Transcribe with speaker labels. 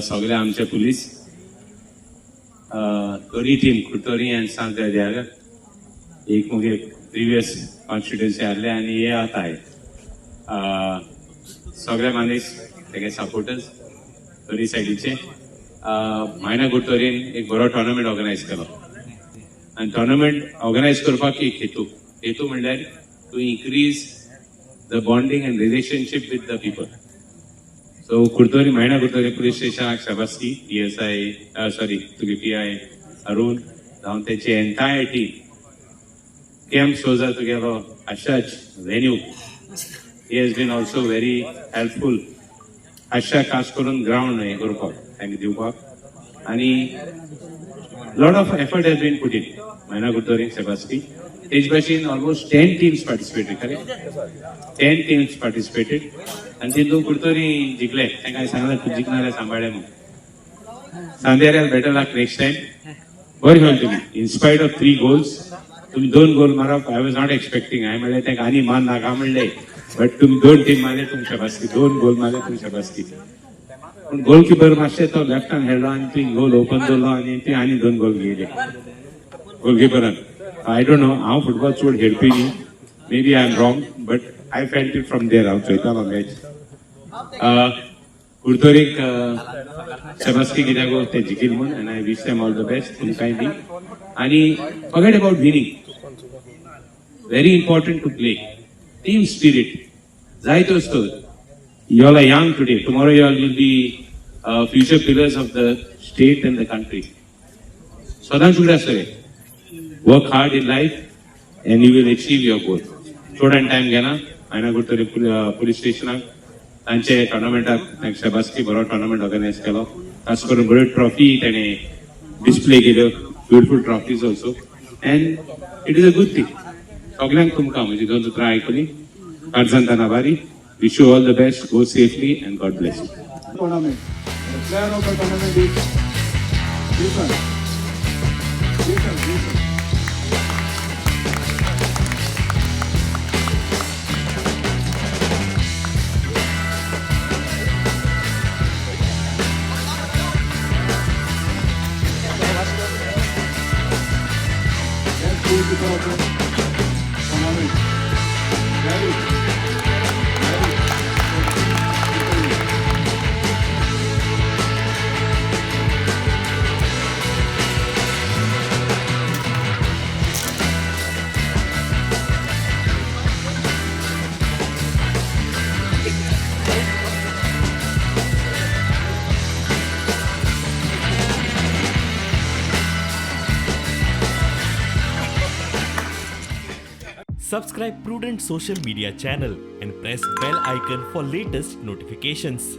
Speaker 1: सगळे आमचे पुलीस, दोन्ही टीम कुडतरी आनी सांत दियार एक मुगे प्रिवियस कॉन्स्टिट्युएन्सी आहले आनी हे आतां आहे. सगळे मनीस तेगे सपोर्टर्स दोन्ही सायडीचे. मायना कुडतरीन एक बरो टोर्नामेंट ऑर्गनायज केलो आनी टोर्नामेंट ऑर्गनायज करपाक एक हेतू, हेतू म्हणल्यार to increase the bonding and relationship with the people. So Curtorim, Maina Curtorim police स्टेशनाक शाबासकी, पीएसआय, सॉरी, तुगे पीआय अरुण जावन तेची एंटायर टीम, केम सोजा तुगेलो आशाच venue, he has been also very helpful. आशा खास करून ग्रावंड हें करपाक तांकां दिवपाक आनी lot of effort has been put in. Maina Curtorim शाबासकी. तेज भाशेन almost 10 teams participated, correct? 10 teams participated आनी तितून कुडतरी जिखले. तांकां सांगलें तूं जिखणार, सांबाळ्ळे म्हणून. सांदेर better luck next time. बरें खेळ्ळे तुमी, in spite of three goals तुमी दोन गोल मारप I was not expecting. हांवें म्हणलें तांकां आनी मान नाका म्हणलें, बट तुमी दोन टीम मारले, तुमी शाबासकी. दोन गोल मारले, तुमी शाबासकी. पूण गोलकिपर मातशें तो लेफ्टान खेळ्ळो आनी तुवें गोल ओपन दवरलो आनी तुवें आनी दोन गोल घेयले गोलकिपरान. I don't know, हांव फुटबॉल चड खेळपी न्ही, maybe I am wrong, but I felt it from there. हांव चोयतालो मॅच. कुडतरीक शाबासकी कित्याक ते जिखील म्हूण, and I wish them all the best. तुमकांय बी. आनी forget about winning, very important to play team spirit. जायत्यो वस्तू. You all are young today, tomorrow you all will be future pillars of the state and the country. सदांच उगडास रे, work hard in life and you will achieve your goal. चड आनी time घेना. मायना Curtorim police स्टेशनाक तांचे टोर्नामेंटाक तांकां शाबासकी. बरो टोर्नामेंट ऑर्गनायज केलो, खास करून बऱ्यो ट्रॉफी ताणें डिस्प्ले केल्यो, beautiful trophies also, and it is a good thing. सगल्यांक तुमकां म्हजी दोन उतरां आयकली काळजान आभारी. Wish you all the best, go safely and God bless you.
Speaker 2: Tournament. The player of the tournament is Jason. Jason, Jason. Best goalkeeper of the tournament. Gary. Gary. Gary.
Speaker 3: Subscribe Prudent Social Media channel and press bell icon for latest notifications.